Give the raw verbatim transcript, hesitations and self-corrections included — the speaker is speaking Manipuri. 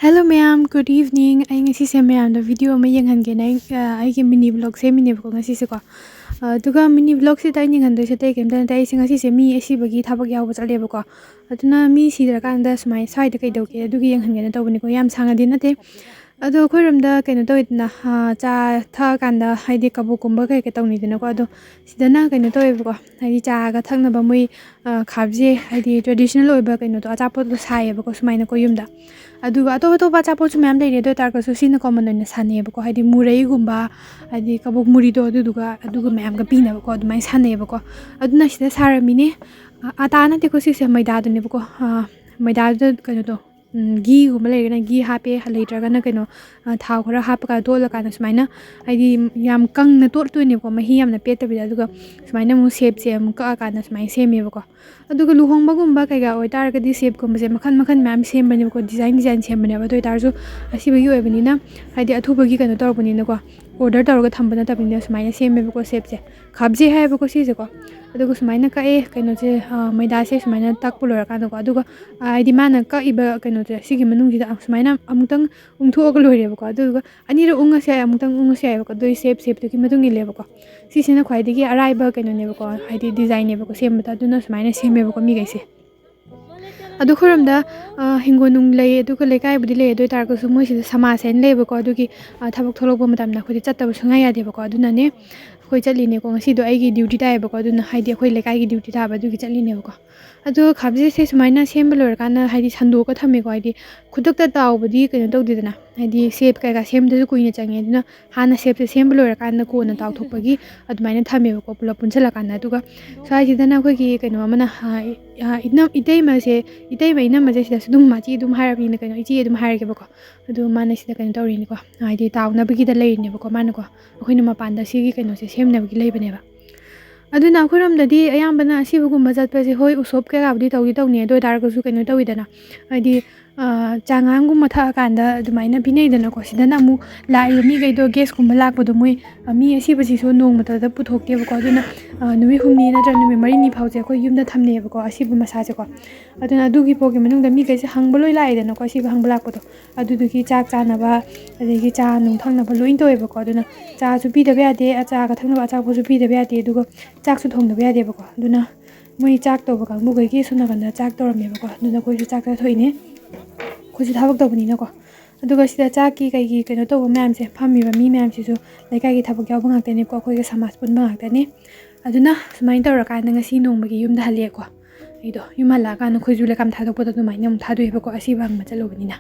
Hello ꯃꯌꯥꯝ, good evening. ꯑꯩ ꯉꯁꯤꯁꯦ ꯃꯌꯥꯝꯗ video ꯑꯃ ꯌꯦꯡꯍꯟꯒꯦꯅ ꯑꯩ, ꯑ, ꯑꯩꯒꯤ mini vlog ꯁꯦꯝꯃꯤꯅꯦꯕꯀꯣ ꯉꯁꯤꯁꯦꯀꯣ꯫ ꯑ, ꯑꯗꯨꯒ mini vlog ꯁꯤꯗ ꯑꯩꯅ ꯌꯦꯡꯍꯟꯗꯣꯏꯁꯦ ꯑꯇꯩ ꯀꯩꯝꯇ ꯅꯠꯇꯦ꯫ ꯑꯩꯁꯦ ꯉꯁꯤꯁꯦ ꯃꯤ ꯑꯁꯤꯕꯒꯤ ꯊꯕꯛ ꯌꯥꯎꯕ ꯆꯠꯂꯦꯕꯀꯣ꯫ ꯑꯗꯨꯅ ꯃꯤ ꯁꯤꯗ꯭ꯔꯀꯥꯟꯗ ꯁꯨꯃꯥꯏꯅ ꯁ꯭ꯋꯥꯏꯗ ꯀꯩꯗꯧꯒꯦ ꯑꯗꯨꯒꯤ ꯌꯦꯡꯍꯟꯒꯦꯅ ꯇꯧꯕꯅꯤꯀꯣ꯫ ꯌꯥꯝ ꯁꯥꯡꯉꯗꯤ ꯅꯠꯇꯦ꯫ ꯑꯗꯣ ꯑꯩꯈꯣꯏꯔꯣꯝꯗ ꯀꯩꯅꯣ ꯇꯧꯋꯤꯗꯅ, ꯑ, ꯆꯥ ꯊꯛꯑꯀꯥꯟꯗ ꯍꯥꯏꯗꯤ ꯀꯕꯣꯛꯀꯨꯝꯕ ꯀꯩ ꯀꯩ ꯇꯧꯅꯩꯗꯅꯀꯣ꯫ ꯑꯗꯣ ꯁꯤꯗꯅ ꯀꯩꯅꯣ ꯇꯧꯋꯦꯕꯀꯣ, ꯍꯥꯏꯗꯤ ꯆꯥꯒ ꯊꯛꯅꯕ ꯃꯣꯏ, ꯑ, ꯈꯥꯕꯖꯦ ꯍꯥꯏꯗꯤ traditional ꯑꯣꯏꯕ ꯀꯩꯅꯣꯗꯣ, ꯑꯆꯥꯄꯣꯠꯇꯣ ꯁꯥꯏꯌꯦꯕꯀꯣ ꯁꯨꯃꯥꯏꯅꯀꯣ ꯌꯨꯝꯗ꯫ ꯑꯗꯨꯒ ꯑꯇꯣꯞ ꯑꯇꯣꯞꯄ ꯑꯆꯥꯄꯣꯠꯁꯨ ꯃꯌꯥꯝ ꯂꯩꯔꯦ, ꯑꯗꯨ ꯑꯣꯏ ꯇꯥꯔꯒꯁꯨ ꯁꯤꯅ common ꯑꯣꯏꯅ ꯁꯥꯟꯅꯩꯌꯦꯕꯀꯣ, ꯍꯥꯏꯗꯤ ꯃꯨꯔꯩꯒꯨꯝꯕ, ꯍꯥꯏꯗꯤ ꯀꯕꯣꯛ ꯃꯨꯔꯤꯗꯣ, ꯑꯗꯨꯗꯨꯒ ꯑꯗꯨꯒ ꯃꯌꯥꯝꯒ ꯄꯤꯅꯕꯀꯣ ꯑꯗꯨꯃꯥꯏꯅ ꯁꯥꯟꯅꯩꯌꯦꯕꯀꯣ꯫ ꯑꯗꯨꯅ ꯁꯤꯗ ꯁꯥꯔꯝꯃꯤꯅꯦ꯫ ꯑ, ꯑꯇꯥ ꯅꯠꯇꯦꯀꯣ, ꯁꯤꯁꯦ ꯃꯩꯗꯥꯗꯨꯅꯦꯕꯀꯣ꯫ ꯑ, ꯃꯩꯗꯥꯗꯨꯗ ꯀꯩꯅꯣꯗꯣ, ꯎꯝ, ꯘꯤꯒꯨꯝꯕ ꯂꯩꯔꯒꯅ ꯘꯤ ꯍꯥꯞꯄꯦ, ꯂꯩꯇ꯭ꯔꯒꯅ ꯀꯩꯅꯣ, ꯑ, ꯊꯥꯎ ꯈꯔ ꯍꯥꯞꯄꯒ ꯇꯣꯠꯂꯀꯥꯟꯗ ꯁꯨꯃꯥꯏꯅ, ꯍꯥꯏꯗꯤ ꯌꯥꯝ ꯀꯪꯅ ꯇꯣꯠꯇꯣꯏꯅꯦꯕꯀꯣ, ꯃꯍꯤ ꯌꯥꯝꯅ ꯄꯦꯠꯇꯕꯤꯗ꯫ ꯑꯗꯨꯒ ꯁꯨꯃꯥꯏꯅ ꯑꯃꯨꯛ shapeꯁꯦ ꯑꯃꯨꯛ ꯀꯛꯑꯀꯥꯟꯗ ꯁꯨꯃꯥꯏꯅ ꯁꯦꯝꯃꯦꯕꯀꯣ꯫ ꯑꯗꯨꯒ ꯂꯨꯍꯣꯡꯕꯒꯨꯝꯕ ꯀꯩꯀꯥ ꯑꯣꯏꯇꯥꯔꯒꯗꯤ shapeꯀꯨꯝꯕꯁꯦ ꯃꯈꯜ ꯃꯈꯜ ꯃꯌꯥꯝ ꯁꯦꯝꯕꯅꯦꯕꯀꯣ, design design ꯁꯦꯝꯕꯅꯦꯕ꯫ ꯑꯗꯨ ꯑꯣꯏꯇꯥꯔꯁꯨ ꯑꯁꯤꯕꯒꯤ ꯑꯣꯏꯕꯅꯤꯅ, ꯍꯥꯏꯗꯤ ꯑꯊꯨꯕꯒꯤ ꯀꯩꯅꯣ ꯇꯧꯔꯛꯄꯅꯤꯅꯀꯣ, order ꯇꯧꯔꯒ ꯊꯝꯕ ꯅꯠꯇꯕꯅꯤꯅ ꯁꯨꯃꯥꯏꯅ ꯁꯦꯝꯃꯦꯕꯀꯣ shapeꯁꯦ꯫ ꯈꯥꯕꯖꯦ ꯍꯥꯏꯌꯦꯕꯀꯣ ꯁꯤꯁꯦꯀꯣ꯫ ꯑꯗꯨꯒ ꯁꯨꯃꯥꯏꯅ ꯀꯛꯑꯦ ꯀꯩꯅꯣꯁꯦ, ꯑ, ꯃꯩꯗꯥꯁꯦ ꯁꯨꯃꯥꯏꯅ ꯇꯛꯄ ꯂꯣꯏꯔꯀꯥꯟꯗꯀꯣ꯫ ꯑꯗꯨꯒ, ꯑ, ꯍꯥꯏꯗꯤ ꯃꯥꯅ ꯀꯛꯏꯕ ꯀꯩꯅꯣꯁꯦ ꯁꯤꯒꯤ ꯃꯅꯨꯡꯁꯤꯗ ꯁꯨꯃꯥꯏꯅ ꯑꯃꯨꯛꯇꯪ ꯎꯪꯊꯣꯛꯑꯒ ꯂꯣꯏꯔꯦꯕꯀꯣ꯫ ꯑꯗꯨꯗꯨꯒ ꯑꯅꯤꯔꯛ ꯎꯪꯉꯁꯨ ꯌꯥꯏ, ꯑꯃꯨꯛꯇꯪ ꯎꯪꯉꯁꯨ ꯌꯥꯏꯑꯕꯀꯣ꯫ ꯑꯗꯨꯒꯤ shape, shapeꯇꯨꯒꯤ ꯃꯇꯨꯡ ꯏꯜꯂꯦꯕꯀꯣ꯫ ꯁꯤꯁꯤꯅ ꯈ꯭ꯋꯥꯏꯗꯒꯤ ꯑꯔꯥꯏꯕ ꯀꯩꯅꯣꯅꯦꯕꯀꯣ, ꯍꯥꯏꯗꯤ designꯅꯦꯕꯀꯣ ꯁꯦꯝꯕꯗ꯫ ꯑꯗꯨꯅ ꯁꯨꯃꯥꯏꯅ ꯁꯦꯝꯃꯦꯕꯀꯣ ꯃꯤꯈꯩꯁꯦ꯫ ꯑꯗꯣ ꯑꯩꯈꯣꯏꯔꯣꯝꯗ, ꯑ, ꯍꯤꯡꯒꯣꯜ ꯅꯨꯡ ꯂꯩ, ꯑꯗꯨꯒ ꯂꯩꯀꯥꯏꯕꯨꯗꯤ ꯂꯩ꯫ ꯑꯗꯨ ꯑꯣꯏ ꯇꯥꯔꯒꯁꯨ ꯃꯣꯏꯁꯤꯗ ꯁꯃꯥꯖ ꯍꯥꯏꯅ ꯂꯩꯌꯦꯕꯀꯣ꯫ ꯑꯗꯨꯒꯤ, ꯑ, ꯊꯕꯛ ꯊꯣꯛꯂꯛꯄ ꯃꯇꯝꯗ ꯑꯩꯈꯣꯏꯗꯤ ꯆꯠꯇꯕ ꯁꯨꯡꯌꯥ ꯌꯥꯗꯦꯕꯀꯣ꯫ ꯑꯗꯨꯅꯅꯦ ꯑꯩꯈꯣꯏ ꯆꯠꯂꯤꯅꯦꯀꯣ꯫ ꯉꯁꯤꯗꯣ ꯑꯩꯒꯤ duty ꯇꯥꯏꯌꯦꯕꯀꯣ꯫ ꯑꯗꯨꯅ ꯍꯥꯏꯗꯤ ꯑꯩꯈꯣꯏ ꯂꯩꯀꯥꯏꯒꯤ duty ꯇꯥꯕ ꯑꯗꯨꯒꯤ ꯆꯠꯂꯤꯅꯦꯕꯀꯣ꯫ ꯑꯗꯣ ꯈꯥꯕꯖꯦꯁꯦ ꯁꯨꯃꯥꯏꯅ ꯁꯦꯝꯕ ꯂꯣꯏꯔꯀꯥꯟꯗ ꯍꯥꯏꯗꯤ ꯁꯟꯗꯣꯛꯑꯒ ꯊꯝꯃꯦꯀꯣ꯫ ꯍꯥꯏꯗꯤ ꯈꯨꯗꯛꯇ ꯇꯥꯎꯕꯗꯤ ꯀꯩꯅꯣ ꯇꯧꯗꯦꯗꯅ, ꯍꯥꯏꯗꯤ shape ꯀꯩꯀꯥ ꯁꯦꯝꯕꯗꯁꯨ ꯀꯨꯏꯅ ꯆꯪꯉꯦ꯫ ꯑꯗꯨꯅ ꯍꯥꯟꯅ shapeꯁꯦ ꯁꯦꯝꯕ ꯂꯣꯏꯔꯀꯥꯟꯗ ꯀꯣꯟꯅ ꯇꯥꯎꯊꯣꯛꯄꯒꯤ ꯑꯗꯨꯃꯥꯏꯅ ꯊꯝꯃꯦꯕꯀꯣ, ꯄꯨꯂꯞ ꯄꯨꯟꯁꯤꯜꯂꯀꯥꯟꯗ꯫ ꯑꯗꯨꯒ ꯁ꯭ꯋꯥꯏꯁꯤꯗꯅ ꯑꯩꯈꯣꯏꯒꯤ ꯀꯩꯅꯣ ꯑꯃꯅ, ꯑ, ꯑ, ꯏꯅꯝ-, ꯏꯇꯩꯃꯁꯦ, ꯏꯇꯩꯃ ꯏꯅꯝꯃꯁꯦ ꯁꯤꯗꯁꯨ ꯑꯗꯨꯝ ꯃꯥꯆꯤ ꯑꯗꯨꯝ ꯍꯥꯏꯔꯕꯅꯤꯅ ꯀꯩꯅꯣ, ꯏꯆꯦ ꯑꯗꯨꯝ ꯍꯥꯏꯔꯒꯦꯕꯀꯣ꯫ ꯑꯗꯨ ꯃꯥꯅ ꯁꯤꯗ ꯀꯩꯅꯣ ꯇꯧꯔꯤꯅꯤꯀꯣ, ꯍꯥꯏꯗꯤ ꯇꯥꯎꯅꯕꯒꯤꯗ ꯂꯩꯔꯤꯅꯦꯕꯀꯣ ꯃꯥꯅꯀꯣ꯫ ꯑꯩꯈꯣꯏꯅ ꯃꯄꯥꯟꯗ ꯁꯤꯒꯤ ꯀꯩꯅꯣꯁꯦ ꯁꯦꯝꯅꯕꯒꯤ ꯂꯩꯕꯅꯦꯕ꯫ ꯑꯗꯨꯅ ꯑꯩꯈꯣꯏꯔꯣꯝꯗꯗꯤ ꯑꯌꯥꯝꯕꯅ ꯑꯁꯤꯕꯒꯨꯝꯕ ꯆꯠꯄꯁꯦ, ꯍꯣꯏ, ꯎꯁꯣꯞ ꯀꯩꯀꯥꯕꯨꯗꯤ ꯇꯧꯗꯤ ꯇꯧꯅꯤ, ꯑꯗꯨ ꯑꯣꯏ ꯇꯥꯔꯒꯁꯨ ꯀꯩꯅꯣ ꯇꯧꯋꯤꯗꯅ, ꯍꯥꯏꯗꯤ, ꯑꯥ, ꯆꯥꯉꯥꯡꯒꯨꯝꯕ ꯊꯛꯑꯀꯥꯟꯗ ꯑꯗꯨꯃꯥꯏꯅ ꯄꯤꯅꯩꯗꯅꯀꯣ꯫ ꯁꯤꯗꯅ ꯑꯃꯨꯛ ꯂꯥꯛꯏꯕ ꯃꯤꯈꯩꯗꯣ, ꯒꯦꯁꯀꯨꯝꯕ ꯂꯥꯛꯄꯗꯣ, ꯃꯣꯏ, ꯑꯥ, ꯃꯤ ꯑꯁꯤꯕꯁꯤꯁꯨ ꯅꯣꯡꯃꯇꯗ ꯄꯨꯊꯣꯛꯇꯦꯕꯀꯣ꯫ ꯑꯗꯨꯅ, ꯑꯥ, ꯅꯨꯃꯤꯠ ꯍꯨꯝꯅꯤ ꯅꯠꯇ꯭ꯔ ꯅꯨꯃꯤꯠ ꯃꯔꯤꯅꯤ ꯐꯥꯎꯁꯦ ꯑꯩꯈꯣꯏ ꯌꯨꯝꯗ ꯊꯝꯅꯩꯌꯦꯕꯀꯣ, ꯑꯁꯤꯕ ꯃꯁꯥꯁꯦꯀꯣ꯫ ꯑꯗꯨꯅ ꯑꯗꯨꯒꯤ ꯐꯥꯎꯒꯤ ꯃꯅꯨꯡꯗ ꯃꯤꯈꯩꯁꯦ ꯍꯪꯕ ꯂꯣꯏ ꯂꯥꯛꯑꯦꯗꯅꯀꯣ, ꯑꯁꯤꯕ ꯍꯪꯕ ꯂꯥꯛꯄꯗꯣ꯫ ꯑꯗꯨꯗꯨꯒꯤ ꯆꯥꯛ ꯆꯥꯅꯕ, ꯑꯗꯒꯤ ꯆꯥ ꯅꯨꯡ ꯊꯛꯅꯕ ꯂꯣꯏ ꯇꯧꯋꯦꯕꯀꯣ꯫ ꯑꯗꯨꯅ ꯆꯥꯁꯨ ꯄꯤꯗꯕ ꯌꯥꯗꯦ, ꯑꯆꯥꯒ ꯊꯛꯅꯕ ꯑꯆꯥꯄꯣꯠꯁꯨ ꯄꯤꯗꯕ ꯌꯥꯗꯦ, ꯑꯗꯨꯒ ꯆꯥꯛꯁꯨ ꯊꯣꯡꯗꯕ ꯌꯥꯗꯦꯕꯀꯣ꯫ ꯑꯗꯨꯅ ꯃꯣꯏ ꯆꯥꯛ ꯇꯧꯕ ꯀꯥꯡꯕꯨꯈꯩꯒꯤ ꯁꯣꯝ ꯅꯥꯀꯟꯗ ꯆꯥꯛ ꯇꯧꯔꯝꯃꯦꯕꯀꯣ꯫ ꯑꯗꯨꯅ ꯑꯩꯈꯣꯏꯁꯨ ꯆꯥꯛ ꯆꯥꯊꯣꯛꯏꯅꯦ꯫ ꯑꯩꯈꯣꯏꯁꯨ ꯊꯕꯛ ꯇꯧꯕꯅꯤꯅꯀꯣ꯫ ꯑꯗꯨꯒ ꯁꯤꯗ ꯆꯥꯛꯀꯤ ꯀꯩꯒꯤ ꯀꯩꯅꯣ ꯇꯧꯕ ꯃꯌꯥꯝꯁꯦ, ꯐꯝꯃꯤꯕ ꯃꯤ ꯃꯌꯥꯝꯁꯤꯁꯨ ꯂꯩꯀꯥꯏꯒꯤ ꯊꯕꯛ ꯌꯥꯎꯕ ꯉꯥꯛꯇꯅꯦꯕꯀꯣ, ꯑꯩꯈꯣꯏꯒ ꯁꯃꯥꯖ ꯄꯨꯟꯕ ꯉꯥꯛꯇꯅꯤ꯫ ꯑꯗꯨꯅ ꯁꯨꯃꯥꯏꯅ ꯇꯧꯔꯀꯥꯟꯗ ꯉꯁꯤ ꯅꯣꯡꯃꯒꯤ ꯌꯨꯝꯗ ꯍꯜꯂꯛꯑꯦꯀꯣ꯫ ꯑꯩꯗꯣ ꯌꯨꯝ ꯍꯜꯂꯛꯑꯀꯥꯟꯗ ꯑꯩꯈꯣꯏꯁꯨ ꯂꯩꯀꯥꯝ ꯊꯥꯗꯣꯛꯄꯗꯣ ꯑꯗꯨꯃꯥꯏꯅ ꯑꯃꯨꯛ ꯊꯥꯗꯣꯛꯑꯦꯕꯀꯣ, ꯑꯁꯤꯕ ꯍꯪꯕ ꯆꯠꯂꯨꯕꯅꯤꯅ꯫